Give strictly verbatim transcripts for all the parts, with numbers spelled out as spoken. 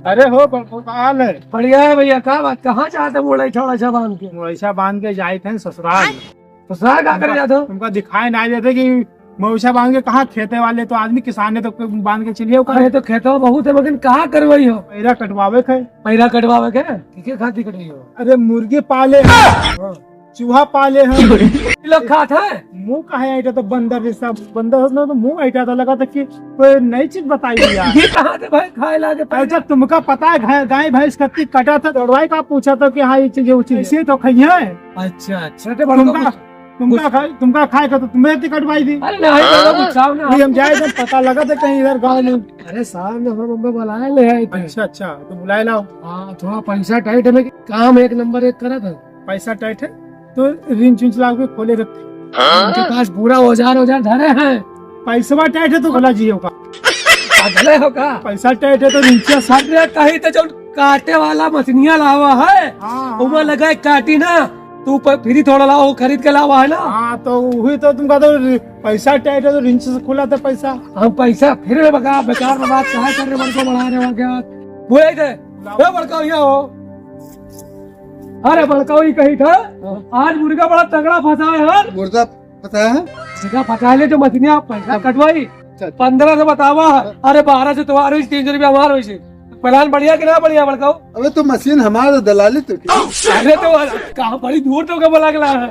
अरे हो, ब-, ब-, का हाल है? बढ़िया है भैया, का बात? कहाँ जात है मुड़ैसा उड़ैसा बांध के? मुड़ैसा बांध के जाइत है ससुराल। ससुराल का करे जात हो? तुमका दिखाई नाहीं देत है कि मुड़ैसा बांध के कहाँ, खेते वाले तो आदमी किसान है, तो कोई बांध के चलिए ओकर। अरे तो खेतवा बहुत है, मगर कहाँ करवाई हो? पैरा कटवावे के। पैरा कटवावे के? किके खातिर कटवाई हो? अरे मुर्गी पाले हैं। हाँ। चूहा पाले हैं। ई लोग खात है? मुँह काहे ऐंठा तो बंदर जैसा, बंदर होत ना तो मुँह ऐंठा तो लगा था कि कोई नई चीज बताई यार। ई कहाँ से भाई खाए लागे? अरे जब तुमका पता है गाय, गाय भैंस कत्ती कटा था, दौड़वाई का पूछा था कि हाँ, ये चीज, वो चीज, ऐसे तो खाइए। अच्छा, अच्छा, तो बड़का तुमका, कुछ तुमका खाए, तुमका खाए का तो तुम्हें ती कटवाई दी। अरे नहीं, बड़का कुछ साहब ना। नहीं, हम जाए जब पता लगा था कहीं इधर गाँव में। अरे साहब ने हमारे मम्मी बुलाए ले आए थे। अच्छा, अच्छा, तो बुलाए लाओ। हाँ, थोड़ा पैसा टाइट है, लेकिन काम एक नंबर एक करा था। पैसा टाइट है तो रिंच उंच लाग के खोले रखते। उनके पास पूरा औजार औजार धरे हैं। पैसवा टाइट है तो खोला जियो का। पागल है हो का? पैसा टाइट है तो रिंचिया साथ अरे कहीं तो जो काटे वाला मशीनिया लावा है, हाँ, हाँ। उमा लगाए काटी ना, तू प-, फ्री थोड़ा लाओ, खरीद के लावा है ना। हाँ, तो वही तो तुमका तो रि-, पैसा टाइट है तो रिंच से खुला था पैसा। हम पैसा फिर में बगा-, बेकार में बात काहे कर रहे, मन को बढ़ा रहे हो क्या? बोले थे, ए बड़का भैया हो, अरे बड़का, ई कही था, हाँ। आज मुर्गा बड़ा तगड़ा फंसा है यार। मुर्गा फंसा है? मुर्गा फंसा ले जो मशीनिया पैसा हाँ। कटवाई। अच्छा। पन्द्रह से बतावा, हाँ। अरे बारह से तुम्हार होई, तीन सौ रुपया हमार होई से। प्लान बढ़िया कि ना बढ़िया बड़का? अबे तो मशीन हमार दलाली तो की। अरे तो कहाँ बड़ी दूर तो के बोला गला है।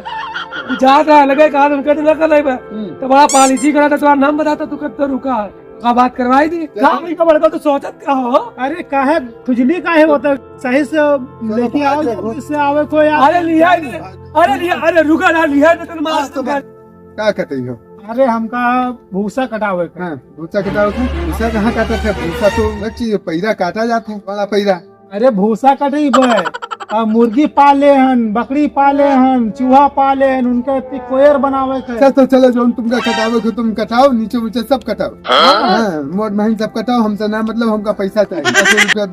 तू जात रहा लगे कहा उनका तो ना कर रहे बे। हम्म। तो बड़ा पॉलिसी करा था, तुम्हारा नाम बताता तू कब तो रुका है। का बात करवाई दी? क्या? का भाई का बड़का तो सोचत का हो? अरे काहे खुजली काहे होता? सही से लेके आओ, बात है, जल्दी से आवे कोई यार। अरे लिया दे, अरे लिया, अरे रुका ना, लिया दे, तने मार आज तो दूंगा। बात, का कटई हो? अरे हमका भूसा कटावे का। हाँ, भूसा कटावे का। भूसा कहाँ काटत है? भूसा तो अलग चीज है, पैरा काटा जात है, बड़ा पैरा। अरे भूसा कटई बे। आ, मुर्गी पाले हन, बकरी पाले हन, चूहा पाले हन, उनके इतनी कोयर बनावे के। चल तो चलो, जौन तुमका कटावे के तुम कटाओ, नीचे उचे सब कटाओ। हाँ? हाँ, मोट महीन सब कटाओ, हमसे ना मतलब, हमका पैसा चाहिए। दस रुपया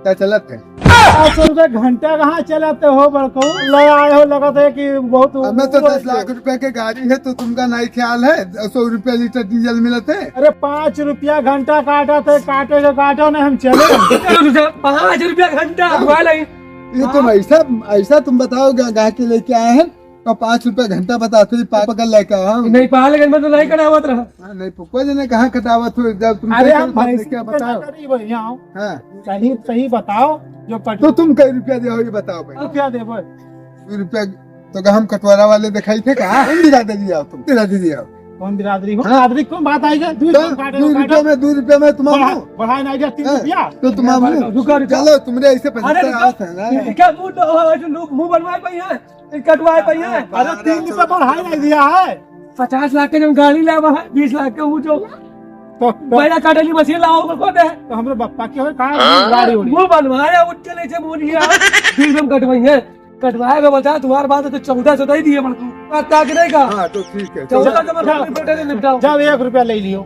का चलत है। दस रुपया घंटा कहाँ चलत हो बड़को? ले आए हो, लगत है कि बहुत हमें तो ऊपर दस लाख रुपया के गाड़ी है, तो तुमका नहीं ख्याल है, सौ रुपया लीटर डीजल मिलत है। अरे पाँच रुपया घंटा काटत है, काटे के काटो ना, हम चले। पाँच रुपया घंटा, हाँ। हुआ नहीं। ये तुम ऐसा, ऐसा तुम बताओ, गा-, गा के लेके आए हैं, तो पाँच रुपया घंटा बताते ही पा-, पकड़ लेके आओ, हाँ। नहीं, पा लेकिन मैं तो नहीं कटावत रहा। हाँ, नहीं, कोई जने कहाँ कटावत हो, जब तुम अरे, पैसा हम भैंस लेके के बताओ। कटाई बढ़िया हो। हाँ। सही, सही बताओ, जो कट- तो तुम कई रुपया दे हो, ये बताओ भाई। रुपया देबो। दो रुपया तो का हम कटवारा वाले दिखाई थे का? हम बिरादरी आओ तुम, बिरादरी आओ। कौन बिरादरी हो? हाँ। बिरादरी कौन बात आई है? दो तो रुपया काटे दो हो, रुपया काटो। में, दो रुपया में तुम्हारा बढ़ा, मुंह। बढ़ाए ना गया, तीन हाँ, रुपया। तो तुम्हारा मुंह। रुको, रुको। चलो, तुमरे ऐसे अरे पचहत्तर रुको। आवत है ना। क्या मुंह तो, मुंह बनवाए पाई है? कटवाए पाई है? अरे, तीन रुपया बढ़ाए ना दिया है। पचास लाख के जो गाड़ी लावा है, बीस लाख के वो जो तो, तो, पैरा काटे वाली मशीन लावा, वो कौन है? तो हमरे बप्पा के होए, कहाँ हाँ? गाड़ी उड़ी? वो बनवाया, उठ के ले से बोलिया, बीस में कटवाई है। कटवाए के बता, तुम्हारे बात तो चौदह सौ दे दिए, मन को। बात का कि नहीं का? हाँ, तो ठीक है। चौदह सौ में जा, खाली पेटे से निपटाओ। जाओ, एक रुपया ले लियो।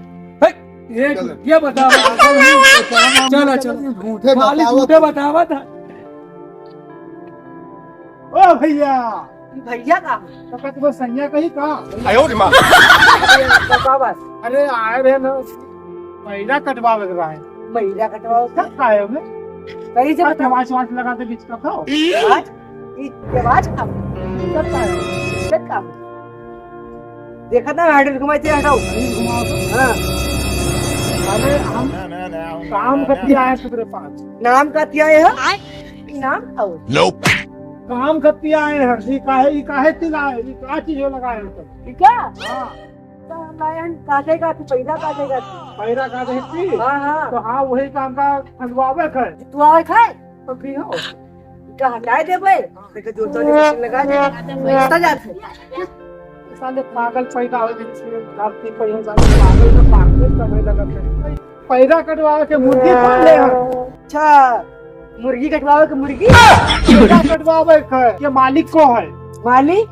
हे, एक चलो। रुपया बताओ। चलो, चलो। झूठे खाली बताओ। झूठे बतावत है। ओ भैया। ई भैया का? तो का तुमको सैया कही का? आयो रे माँ। भैया, तो का बात? अरे, आए रहे ना, पैरा कटवावे के रहे। पैरा कटवावे का? सब खाए में। सही से हाँ, बताओ। टमाटर वमाटर लगा के बीच का खाओ। आज? ई आवाज खाओ। सब खाओ। सब खाओ। देखा था, हैंडल घुमाई थे, हटाओ। नहीं घुमाओ तो। हाँ। अरे, हम काम करके आए तुम्हारे पास। नाम का दिया है? नाम खाओ। काम करती आए हैं, ई काहे, ई काहे तिलाए, ई का चीज लगाए हो तुम? ठीक है? हाँ। तो हम लाए हैं काटे का, तू पैरा काटे का तू। पैरा काटे की? हाँ, हाँ। तो हाँ, वही काम का खंडवावे का है। तू आवे खाए? तो पी हो। का हटाए दे भाई? देखो, जो तो मशीन लगा दे। पैसा जात है। साले पागल पैदा हो गए, धरती पे हो, साले पागल का पागल समय लगा है। पैरा कटवावे के मुर्गी पाले हैं। अच्छा, मुर्गी कटवावे के मुर्गी? पैरा कटवावे के, के मालिक को है? मालिक?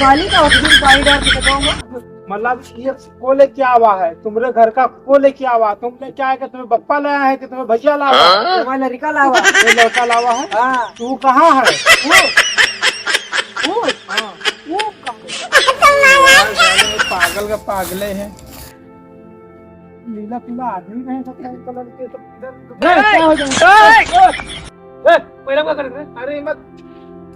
मालिक का उस दिन पानी डाल के बताऊंगा। मतलब, ये को लेके आवा है? तुम्हारे घर का को लेके आवा? तुम लेके आए कि तुम्हें बप्पा लाया है कि तुम्हें भैया लावा? हाँ? तुम्हारा लड़का लावा। ये लड़का लावा है? हाँ। तू कहाँ है? वो? वो? हाँ। वो कहाँ? पागल का पागले है। पीला पीला आदमी नहीं सकता है, कलर के सब इधर उधर। ए, का हो गया? ए, ए, पैरव का करत रहे? अरे मत,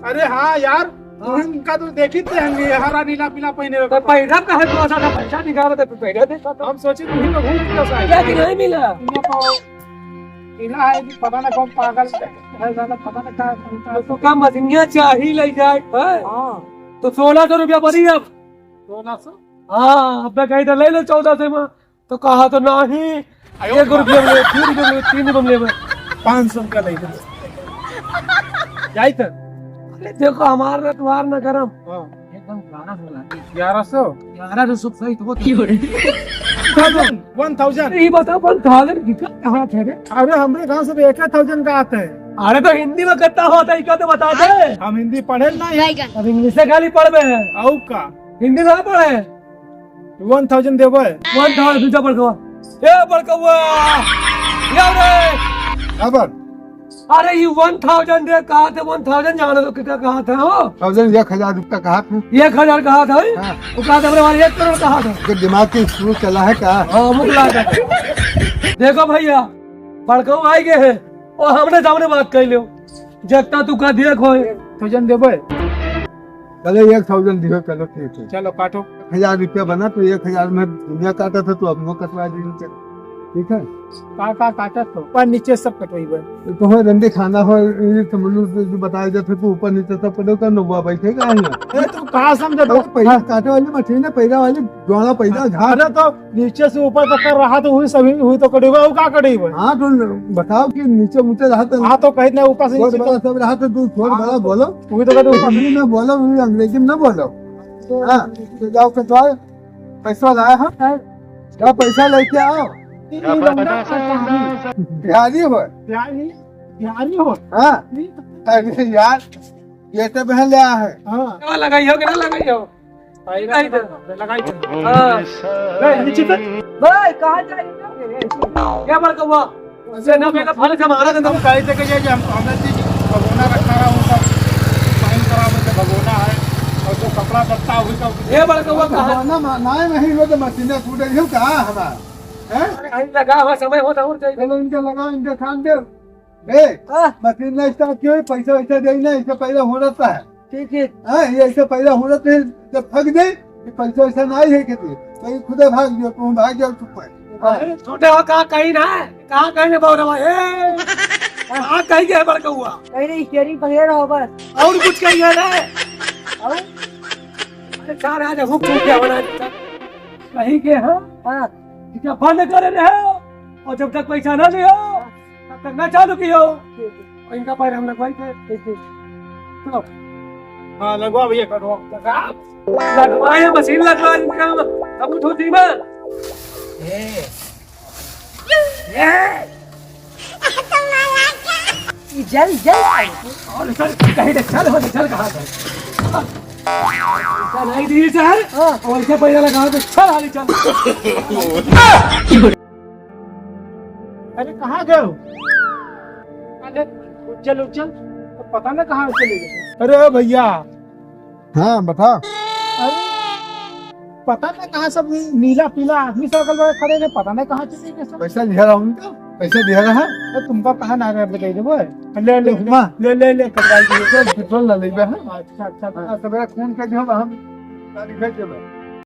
अरे हाँ यार, हाँ। उनका तो देखी थे हम, ये हरा नीला पीला पहने हुए। तो पैरव का है, तो ऐसा था, पैसा निकाल दे, पैरव दे, तो हम सोचे तुम ही लोग भूल गए शायद। क्या कि नहीं मिला? ये तो पीला है, पता ना कौन पागल है, ज्यादा पता ना क्या, क्या तो का मशीनिया चाही ले जाए, हैं? हाँ। तो सोलह सौ रुपया बनी अब। सोलह सौ? हाँ, अब मैं कही तो ले लो चौदह सौ में। तो कहा तो नाही, आयो एक रुपया में, दो रुपया में, तीन रुपया में। पाँच सौ का दे दे। जाई तो। अरे देखो, हमार ना, तुम्हार ना गरम। हाँ। एकदम ग्यारह सौ लगा। ग्यारह सौ? ग्यारह सौ सब सही तो होता है। Thousand, one thousand। ये बताओ, one thousand बिका कहाँ थे रे? अरे, हमरे गांव से तो एक thousand का आता है। अरे, तो हिंदी में कितना होता है, क्या तो बता दे। हम हिंदी पढ़े नहीं। अब English से खाली पढ़बे है। आऊ का? हिंदी ना पढ़े। One thousand देबे। One thousand, दूजा बड़कवा। ए बड़कवा, या रे। अबर। अरे, ये one thousand रे, कहा थे one thousand, जाने दो कितना कहा था, हो? Thousand, एक हजार रुपया कहा था। एक हजार कहा था, हैं? हाँ। वो कहा था, हमरे वाले एक करोड़ कहा था। तो दिमाग के screw चला है का? हाँ, मुख लागा। देखो भैया, बड़कवा आइ गए हैं, और हमरे सामने बात कर लो। जगता तू का दिया खोए। Thousand देबे? चलो, एक thousand दियो, चलो, ठीक है। चलो, काटो। एक हजार रुपया बना, तो एक हजार में दुनिया काटा था, तो अपनो कटवा दीजिए, ठीक है? का, का काटत हो? ऊपर नीचे सब कटवाइबे। तो हो रंडी खाना हो, ये समझ लो, जो बताया जाता है, तो ऊपर नीचे सब कटो, का नौवा बैठेगा यहाँ। अरे, तू का समझे तो? पैसा काटे वाली मशीन है, पैसा वाली, ज्वाला पैसा, झाड़। अरे, तो नीचे से ऊपर तक कर रहा तो हुई सभी, हुई तो कटेगा, वो का कटेगा? हाँ, तो बताओ कि नीचे मुझे रहा तो हाँ, तो कहीं ना ऊपर से छोट नीचे बड़ा सब रहा तो तू छोट हाँ, बड़ा तो बोलो। वही तो कहते हैं, हिंदी में बोलो, वही अंग्रेजी में ना बोलो। हाँ, तो जाओ कटवाओ, पैसा लाए हम। हाँ। जाओ पैसा लेके आओ। ये लौंडा का कहानी। बिहारी हो? बिहारी, बिहारी हो? हाँ। नहीं तो अरे यार, ये तो बहन ले आया है। हाँ। लगाई हो कि ना लगाई हो? भाई, लगाई दे। लगाई दे। हाँ। ए, नीचे से। भाई, कहाँ जा रही हो? क्या बड़कवा? उसे ना बेटा, फल से मारा था तुम। हम कहे थे कि ये, ये हम, हमें थी भगोना रखा रहा, वो सब साइन करा में से भगोना है, और जो कपड़ा लत्ता हुई सब। ये बड़कवा कहाँ? भगोना मा-, नाय नहीं, वो तो मशीन टूट गई हो, कहाँ हमारा? हैं? अरे, कहीं लगा हुआ समय होता और चाहिए। चलो, इनके लगाओ, इनके खान दे। ए, हाँ। मशीन ना start कियो, पैसा वैसा दे ना, इससे पहले हो रहता है। ठीक, ठीक। हाँ, ये ऐसे पैदा हो जाते हैं, जब थक जाए, कि पैसा वैसा ना ही है खेती, तो ये खुदे भाग जाओ, तुम भाग जाओ चुप है। अरे, छोटे हो, कहाँ कहीं ना है? कहाँ कहीं ना बौरवा? ए, कहाँ कहीं गए बड़कवा? कहीं नहीं, steering पकड़े रहो बस। और कुछ कहीं है ना? और? अरे, सारा आज हुक छूट गया बना देता। कहीं के, हाँ? हाँ। ठीक है, बंद करे रहे। और जब तक पैसा ना लियो, तब तक ना चालू कियो। ठीक, ठीक। और इनका पैर हम लगवाई थे। ठीक, ठीक। चलो। हाँ, लगवा भैया, कटवा। लगा। लगवाए, मशीन लगवा इनका। अब उठो, धीमा। ए। ए। ई जल, जल। और सर, कहीं तो चल, हो तो चल, कहाँ चल? चल, आई दी सर। हाँ। और इसे पैसा लगा तो चल, हाली चल। अरे, कहाँ गए हो? अरे, उज्जल, उज्जल, तो पता ना कहाँ चले गए। अरे भैया। हाँ, बता। अरे, पता ना कहाँ सब नीला पीला आदमी सब अगल बगल खड़े रहे, पता ना कहाँ चले गए सब। पैसा दिया रहा उनका, पैसा दिया रहा। अरे, तुमका कहाँ ना गए, बताइए वो। ले, ले, तो ले, माँ। ले, ले, ले, कटवाई दिए। पेट्रोल, पेट्रोल ना लेबे, हाँ? अच्छा, अच्छा, हाँ, अच्छा। तो मेरा खून का जो हम गाड़ी भेज देबे।